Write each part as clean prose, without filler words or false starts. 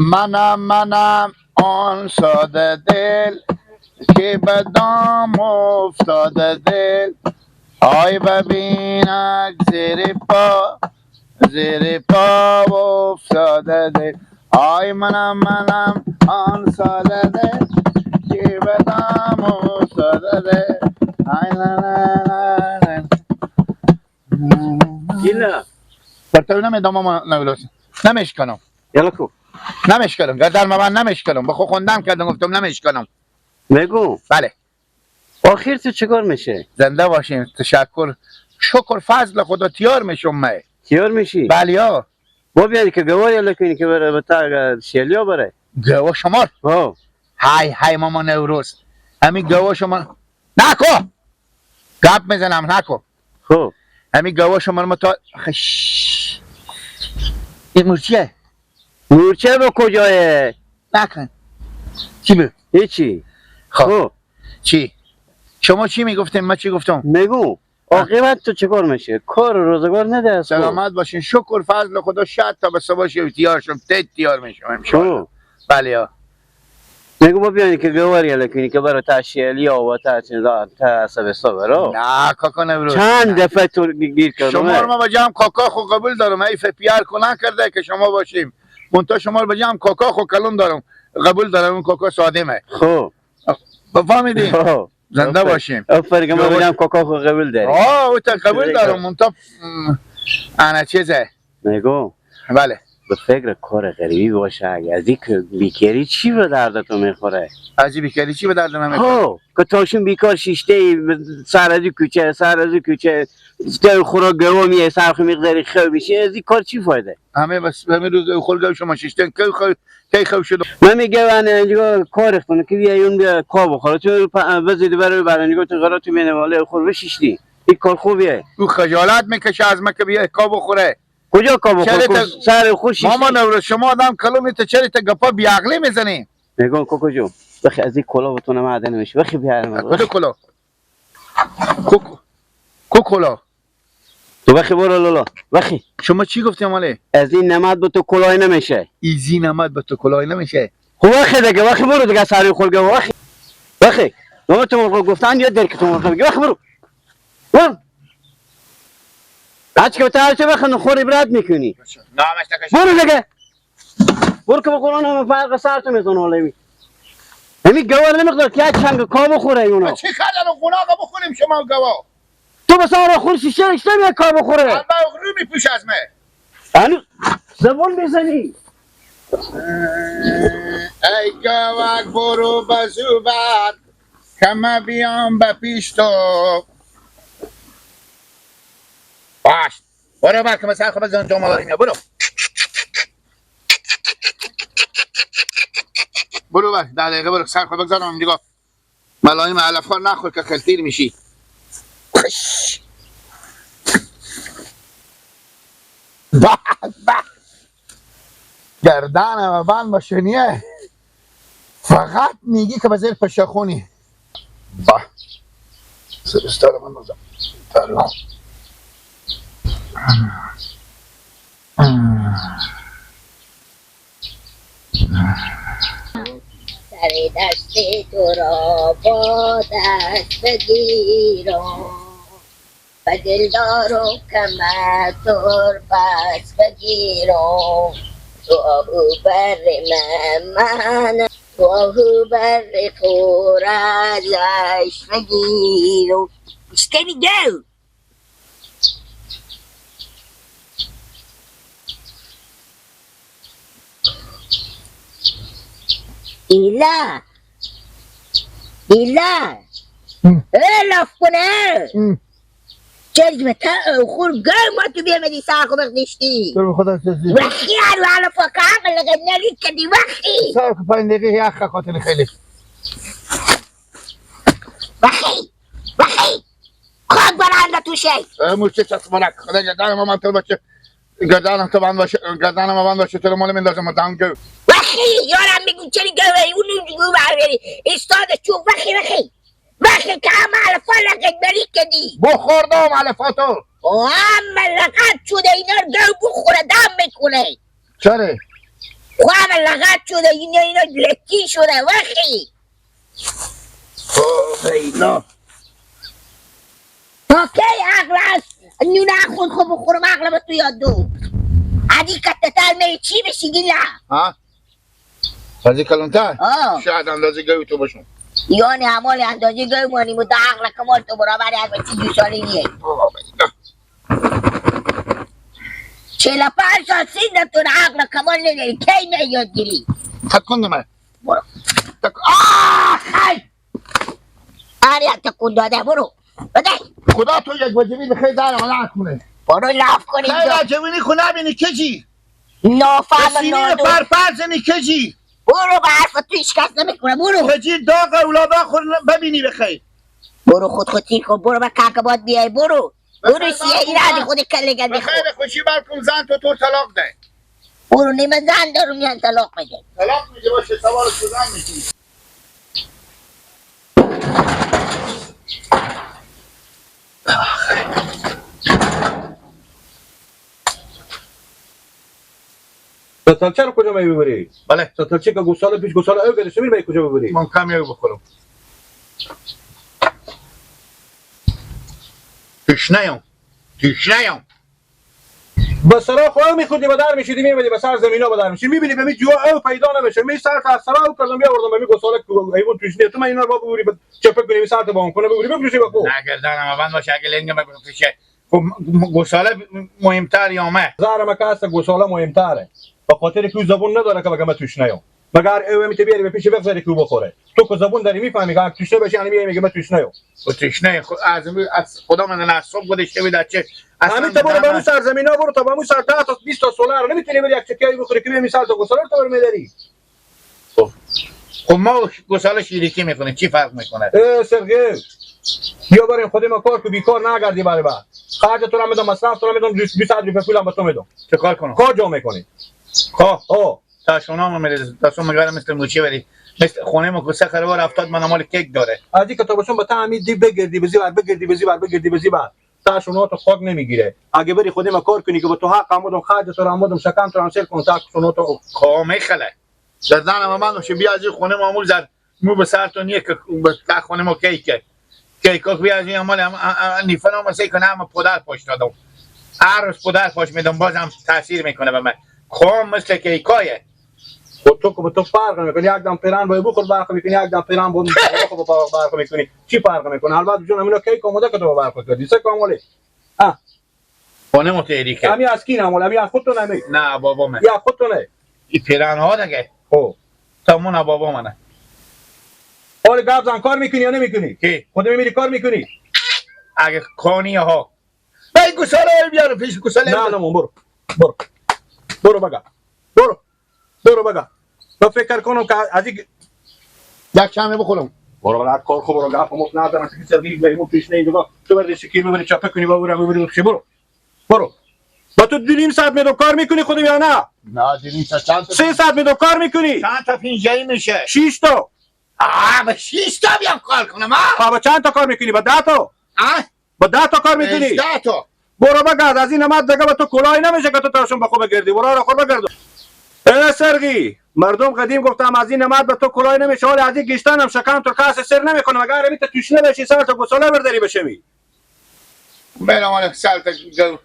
منم منم آن ساده دل که به دام افتاده دل، آی ببینک زیر پا، زیر پا افتاده دل. آی منم منم آن ساده دل که به دام افتاده دل. آی لا لا لا لا. یلا برتر نمیدم ماما نویلوس، نمیشکنم. یلا کو نمیشکنم گردن من نمیشکنم، به خود خوندم کردم گفتم نمیشکنم. میگو بله. آخر تو چیکار میشه؟ زنده باشین، تشکر، شکر فضل خدا تیار میشم من. تیار میشی؟ بله ها. با بیاری که گوار یلا کنی که بره به تا شلیا بره. گوا شمار؟ ها. های های ماما نوروز، همین گوا شما نکو گپ میزنم نکو. خب همین گوا شما ما تا خش. این مورچه؟ مورچه به کجایه؟ نکن. چی بود؟ هیچی. خب چی؟ شما چی میگفتیم؟ من چی گفتم؟ میگو عاقبت تو چیکار میشه؟ کار و روزگار نده از سلامت باشین، شکر فضل خدا شد تا به صبح شب تیار شم، تیت تیار میشم امشب. بله ها. میگو با بیانی که گوار یلا کنی که برای تا شیلیا و تا چیزا تا سبستا برو. نه کاکا نبرو. چند دفعه تو گیر کردم. شما رو ما با جمع کاکا خو قبول دارم، ای پیار کنن کرده که شما باشیم. منتها شما رو با جمع کاکا خو کلون دارم، قبول دارم، اون کاکا ساده مه. خب بفهمیدین؟ زنده باشیم. آفرین که ما بگم کاکا خو قبول داری. آه او تا قبول دارم، منتها انا چیزه. میگو بله. به فکر کار غریبی باشه، اگه از این بیکاری چی به درد تو میخوره؟ از این بیکاری چی به درد من میخوره؟ خب که تاشون بیکار شیشته ای سر از کوچه سر از کوچه تو خوراک گوا میه سر خو میگذاری خو میشه، از این کار چی فایده؟ همه بس همه روز خور شما شیشتن کی خو کی خو شد. من میگم من اینجا کار کنم که بیا اون بیا کا بخوره تو بزید برای برای تو قرار تو مینه والا خور بشیشتی، این کار خوبیه. او خجالت میکشه از من که بیا کا بخوره. کجا کا بخوره؟ سر خوش. ماما نوروز شما آدم کلومی تو چرا تا گپا بی عقلی میزنی؟ میگم کوکو جون بخی از این کلا بتونه معدن میشه بخی بیارم. کدو کلا؟ کو کلا؟ تو بخی برو لالا بخی. شما چی گفتی مالی؟ از این نمد به تو کلاه نمیشه. ایزی نمد به تو کلاه نمیشه. خب بخی دیگه بخی برو دیگه سر خلقه بخی. بخی ما تو مرغ گفتن یا درک تو مرغ بخی برو. برو. هرچی که به تو بخن خور عبرت میکنی. برو دیگه. برو که به قرآن هم فرق سر تو میزنه حالا. همین گوار نمیخواد که یک چنگ کا بخوره اونا. چی کردن قناق بخوریم شما گوا؟ تو به سر خور شیشه اشته میاد کا بخوره. البته رو میپوش از من. هنوز زبون میزنی. ای گوار برو به زوبر که من بیام به پیش تو. باش برو بر که من سر خود بزنم تو مالاری. برو برو بر 10 دقیقه برو سر خود بگذارم دیگه. ملایم علف خور نخور که خلطیر میشی. به به گردنم بند باشنیه، فقط میگی که بزیر پشاخونی. با سرستار من بزن تارو. سر دست تو را با دست بگیرم، به دلدار و کمر تر پس بگیرم. تو آهو بر من، تو آهو بر خور ازش بگیرم. اشته میگو ایلا ایلا لاف کنه چرا تا خور گرم ما تو بیامدی سر خود بخدشتی تو خدا چیزی وخی على على فوق عقل غنالي كدي وخی سر 5 دقیقه یخ خاطر خیلی وخی وخی خاک برنده تو شی مورچه چسبانک خدا گردنم من تو باشه گردنم تو بند باشه گردنم بند باشه تو رو مال میندازم دم گو وخی یارم میگم چرا گوی اونو جو بری استاد چو وخی وخی وخی که هم علفا لقد بری کدی بخوردم علفاتو و هم لقد شده اینا رو گو بخوره دم میکنه. چرا؟ خواب لغت شده اینا لکی شده وخی. اینا تا کی عقل از نون خود خود بخورم عقل به تو یاد دو عدی کتتر می چی بشی گیلا؟ ها؟ از کلانتر؟ شاید اندازه گوی تو باشم یعنی همال اندازه گوی مانیم و تا عقل کمال تو برابر یک بچی جوشالی نیه 45 سال سن تو عقل کمال نداری کی می یاد گیری؟ تکون من برو آه خی آره تکون داده برو بده خدا تو یک وجبی بخیر در آن کنه برو لاف کنی خیر وجبینی خونه بینی کجی نافهم نادو پرپر زنی کجی برو به حرف تو هیچ کس نمیکنه برو کجی داغ اولادا خود ببینی بخیر برو خود خودی کن برو به کاکباد بیای برو برو سیه ایرادی خود کله گرد بخور بخیر خوشی برکن زن تو طلاق ده برو نیمه زن دارم میان طلاق میده طلاق میده باشه سوار تو زن میشی ستلچه رو کجا میبری؟ بله ستلچه که گوساله پیش گوساله او گرفته میری کجا ببری؟ من کمی او بخورم تشنه تشنه به سرا خو میخوردی به در میشیدی میمدی به سر زمینا به در میشیدی میبینی به می جوا او پیدا نمیشه می سر تا سرا او کردم بیاوردم به می گوساله حیوان توش تو من اینا رو ببری چپه کنی سر تا بام کنه ببری بفروشی به خو نه گردنم بند باشه اگه لنگ بفروشه خب گوساله مهمتر یا مه زهر ما که گوساله مهمتره به خاطر که زبون نداره که بگم توش نیام مگر او میته بیاری به پیش بگذاری که بخوره تو که زبون داری میفهمی که توش نباشه یعنی میگه میگه من توش نیام و توش نه از خدا من از صبح گذشته بود چه همین تا برو به اون سرزمینا برو تا به اون سر 10 تا 20 تا سولار نمیتونی بری یک چکیای بخوری که مثال تا گوساله تو برمیداری خب ما گوساله شیریکی میکنه چی فرق میکنه ای سرگی بیا بریم خودی ما کار کو بیکار نگردی برای بعد خرج تو رو میدم مصرف تو رو میدم 20 روپیه پولم به تو میدم چه کار کنم کار جا میکنی خب او تا شما میرسه تا شما میگم مثل موچی ولی مثل خونه ما کوسه خروار 70 من مال کیک داره از این کتابشون با تعمید دی بگردی بزی بر بگردی بزی بر بگردی بزی بر تا شما تو خاک نمیگیره اگه بری خودی ما کار کنی که با تو حق آمدم خرج تو آمدم شکم تو هم سر کن تا شما تو کامه خله زدن من باشه بیا از خونه معمول زد مو به سر تو نیه که تا خونه ما کیک کیک بیا از این مال نیفنا ما سه کنم پدر پاش دادم هر روز پدر پاش میدم بازم تاثیر میکنه به من کام مثل کیکایه خود تو که به تو فرق نمیکنه یک دم پیران باید بخور برق میکنی یک دم پیران بود برق میکنی چی فرق میکنه البته جون همینا کیک آماده که تو برق کردی سه کامله اه خونه متحری که همی از کی نمول همی از خودتون نمی نه بابا من یا خودتون نه این پیران ها دیگه خب تا مون بابا منه حالا گاب زن کار میکنی یا نمیکنی کی خودت میری کار میکنی اگه کانی ها بای گوساله بیار پیش گوساله نه نه برو برو برو بگا برو برو بگا من فکر کنم که از این یک کمه بخورم برو برو کار خو برو گپ مفت ندارم که سرگی به پیش نه اینجا تو بری شکیر ببری چاپه کنی با برو بری برو برو با تو 2.5 ساعت میدو کار میکنی خودم یا نه نه 2.5 ساعت چند 3 ساعت میدو کار میکنی چند تا فنجانی میشه 6 تا آ با 6 تا بیام کار کنم با چند تا کار میکنی با 10 تا با 10 تا کار میکنی 10 تا برو بگرد از این نمد دیگه با تو کلاهی نمیشه که تو تاشون به خوب بگردی برو را خود بگرد ای سرگی مردم قدیم گفتم از این نمد به تو کلاهی نمیشه حالا از این گشتنم شکم تو کاس سر نمیکنم اگر امی تشنه بشی سر تو گساله برداری بشمی برم حالا سر تا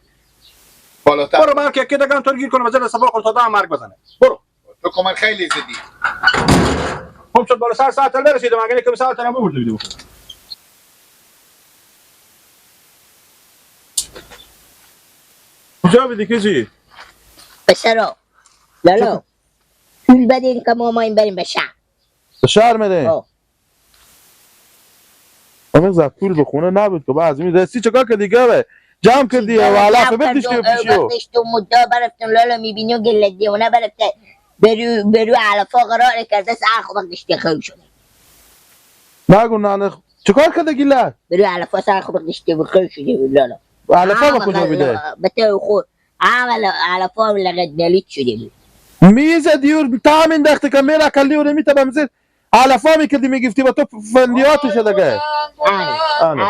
بالاتر برو برک یکی دگم تو گیر کنم زل صبح تا ده مرگ بزنه برو تو کمر خیلی زدی خب شد بالا سر ساعت برسیدم اگه که ساعت هم برده بیدی بخورم کجا بیدی کجی؟ پسرا لالا پول بدین که ما این بریم به شهر به شهر میریم؟ امیز پول به خونه نبود که بعضی می رسی چکار که دیگه به جمع کردی و علف بردیش که پیشیو بردیش تو مدعا برفتم لالا میبینی و گلت دیونه برفته برو علفا قرار کرده سر خود بردیش خوب شده نگو نه چکار کرده گیلت؟ برو علفا سر خود بردیش خوب شده لالا علفا به کجا بیده؟ به تو خود عمل علفا لغت نلیت شده بود میزه دیور تا همین دخته که میره کلی و نمیته بمزید علفا میکردی میگفتی با تو فندیاتش دیگه. آره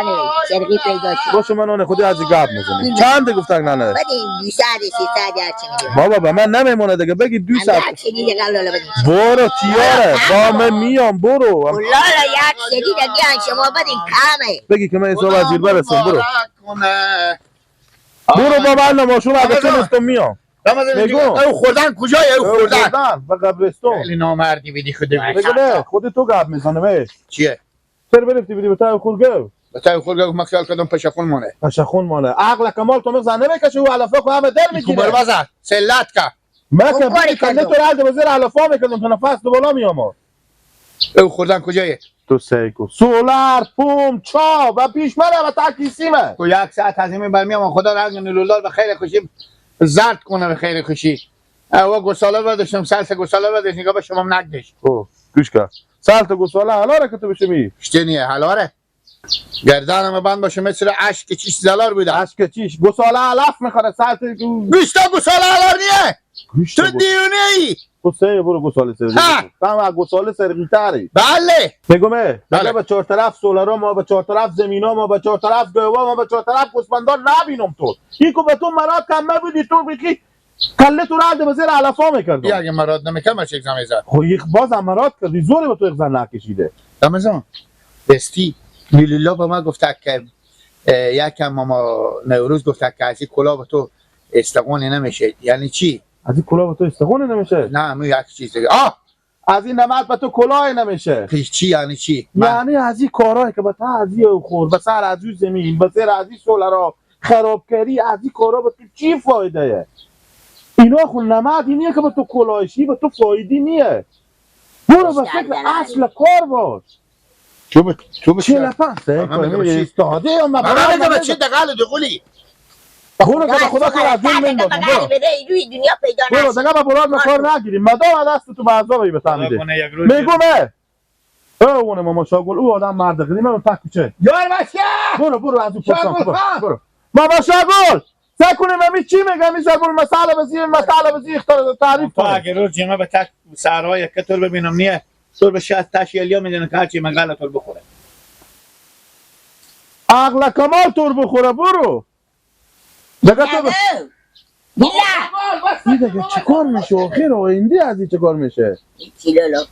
سرقی پیدا شد. باشه من اون خودی از گاب میزنی. چند گفتن نه نه. بدین 200 300 هرچی میگه. بابا به من نمیمونه دیگه بگی 200. هرچی دیگه لالا بدین. برو تیاره با من میام برو. لالا یک سری دیگه شما بدین کمه. بگی که من حساب از زیر برسم برو. برو بابا نماشون اگه تونستم میام. او خوردن کجای او خوردن به قبرستون. خیلی نامردی بدی خود بگه نه خود تو گپ میزنه بهش چیه سر برفتی بدی به تای خورگو به تای خورگو من خیال کردم پشخون مانه پشخون مانه عقل کمال تو مغز نمیکشه او علفا خو همه در میگیره کوبر بزن سلت کا ما که کنده تو رالد بزر علفا میکردم تو نفس دو بالا میامد. او خوردن کجایه تو سیکو سولار پوم چا و پیش مره و تاکیسیمه تو یک ساعت هزینه برمیام خدا رنگ نلولال به خیر خوشی زرد کنه به خیر خوشی. او گوساله برداشتم سلس گوساله برداشت نگاه به شما نگدش. او گوش کن سلس گوساله حلاره که تو بشه می شتنیه حلاره گردنم بند باشه مثل اشک چیش زلار بوده اشک چیش گوساله علف میخوره سلس گوشتا گوساله حلار نیه تو دیونه ای تو سه برو گوساله سرقی تو گوساله سرقی تری. بله میگم بله به چهار طرف سولارا ما به چهار طرف زمینا ما به چهار طرف گوا ما به چهار طرف گوسفندا نبینم تو ایکو به تو مراد کم نبودی تو بیخی کله تو رد به زیر علفا میکردم. یا اگه مراد نمیکرد چه اگزم زد خب یک بازم مراد کردی زوری به تو اگزم نکشیده. رمضان دستی میلولا به ما گفت که یکم ماما نوروز گفت که از این کلاه به تو استقونی نمیشه. یعنی چی؟ از این کلاه به تو استقونی نمیشه؟ نه می یک چیز دیگه. آه از این نمد به تو کلاه نمیشه. چی یعنی چی؟ یعنی از این کارهایی که به تو از این خور به سر از این زمین به سر از این سولارا خرابکاری از این کارا به تو چی فایده؟ اینا خو نمد اینیه که به تو کلاهشی به تو فایده نیه. برو به فکر اصل کار باش. تو به چه لپنسه؟ استاده یا من میگم چه دقل دغلی برو که خدا که از اون من دادم برو برو دیگه با براد ما کار نگیریم مدام دست تو به عذاب به تا میده میگم اونه ماما شاگل او آدم مرد قدیم من تک کوچه یار بچه برو برو از اون پرسان برو ماما شاگل سکنه من چی میگم این زبون مسئله بزیر مسئله بزیر تعریف کنه. اگه روز جمعه به تک سرهای که تو ببینم نیه تو به شاید تشیلیا میدونه که هرچی من غلط تو بخوره عقل کمال تور بخوره برو دیگه تو دیگه چه کار میشه آخر آینده از این چه کار میشه؟ چی لولو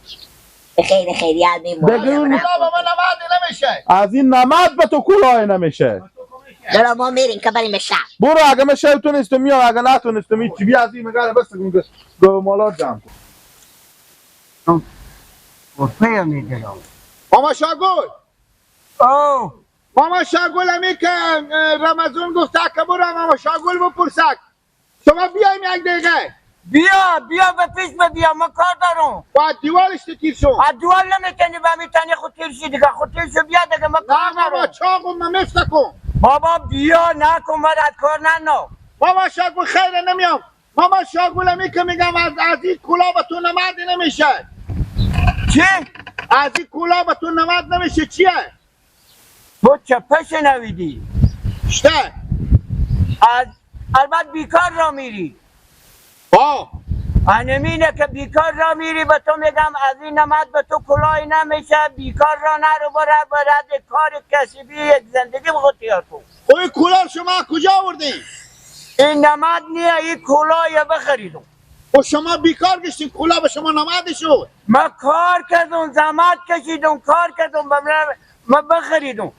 بخیر خیر یاد میمونه از این نمد به تو کلاه نمیشه. دارا ما میریم که بریم شب. برو اگه من شب تونستم میام اگه نتونستم هیچی بیا از این مگه بس گو مالا جمع کن. ماما شاگل او ماما شاگل همی که رمضان گفته که برو ماما شاگل بپرسک شما بیایم یک دقیقه بیا بیا به پیش بیا ما کار دارم با دیوارش تیر شو از دیوار نمیتونی به میتونی خود تیر شی دیگه خود تیر شو بیا دیگه ما کار نه بابا دارم چاقو من مفتکم بابا بیا نکن من از کار نه ماما شاگل خیره نمیام ماما شاگل همی که میگم از این کلاه به تو نمد نمیشه. چی؟ از این کلاه به تو نمد نمیشه چیه؟ تو چپه شنویدی؟ شته از البته بیکار را میری. آه انمینه که بیکار را میری به تو میگم از این نمد به تو کلاه نمیشه بیکار را نرو بره برد کار کسبی یک زندگی بخود تیار کن. خب این کلاه شما کجا آوردین؟ این نمد نیه این کلاه بخریدم. و شما بیکار گشتین کلاه به شما نمد شد. من کار کردم زحمت کشیدم کار کردم من بخریدم.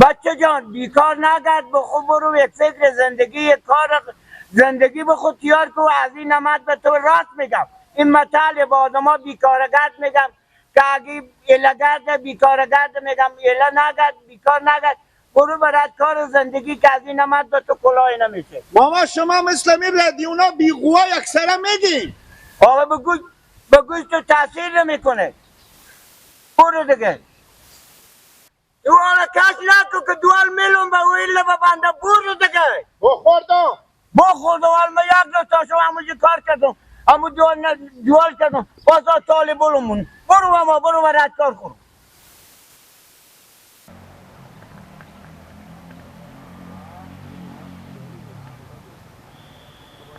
بچه جان بیکار نگرد به خود برو یک فکر زندگی یک کار زندگی به خود تیار کن. از این نمد به تو راست میگم این مطالب با آدم ها بیکارگرد میگم که اگه ایله بیکارگرد میگم ایله نگرد بیکار نگرد برو برد کار زندگی که از این نمد به تو کلاه نمیشه. ماما شما مثل میبردی اونا بیقوه یکسره میگیم آقا به گوش تو تاثیر نمیکنه برو دیگه دوال کش نکن که دوال میلون به ویل به بنده برو دیگه بخوردم بخور دوال من یک روز تا شما همونجا کار کردم همون دوال کردم باز طالب بلومون برو ماما برو و رد کار کن.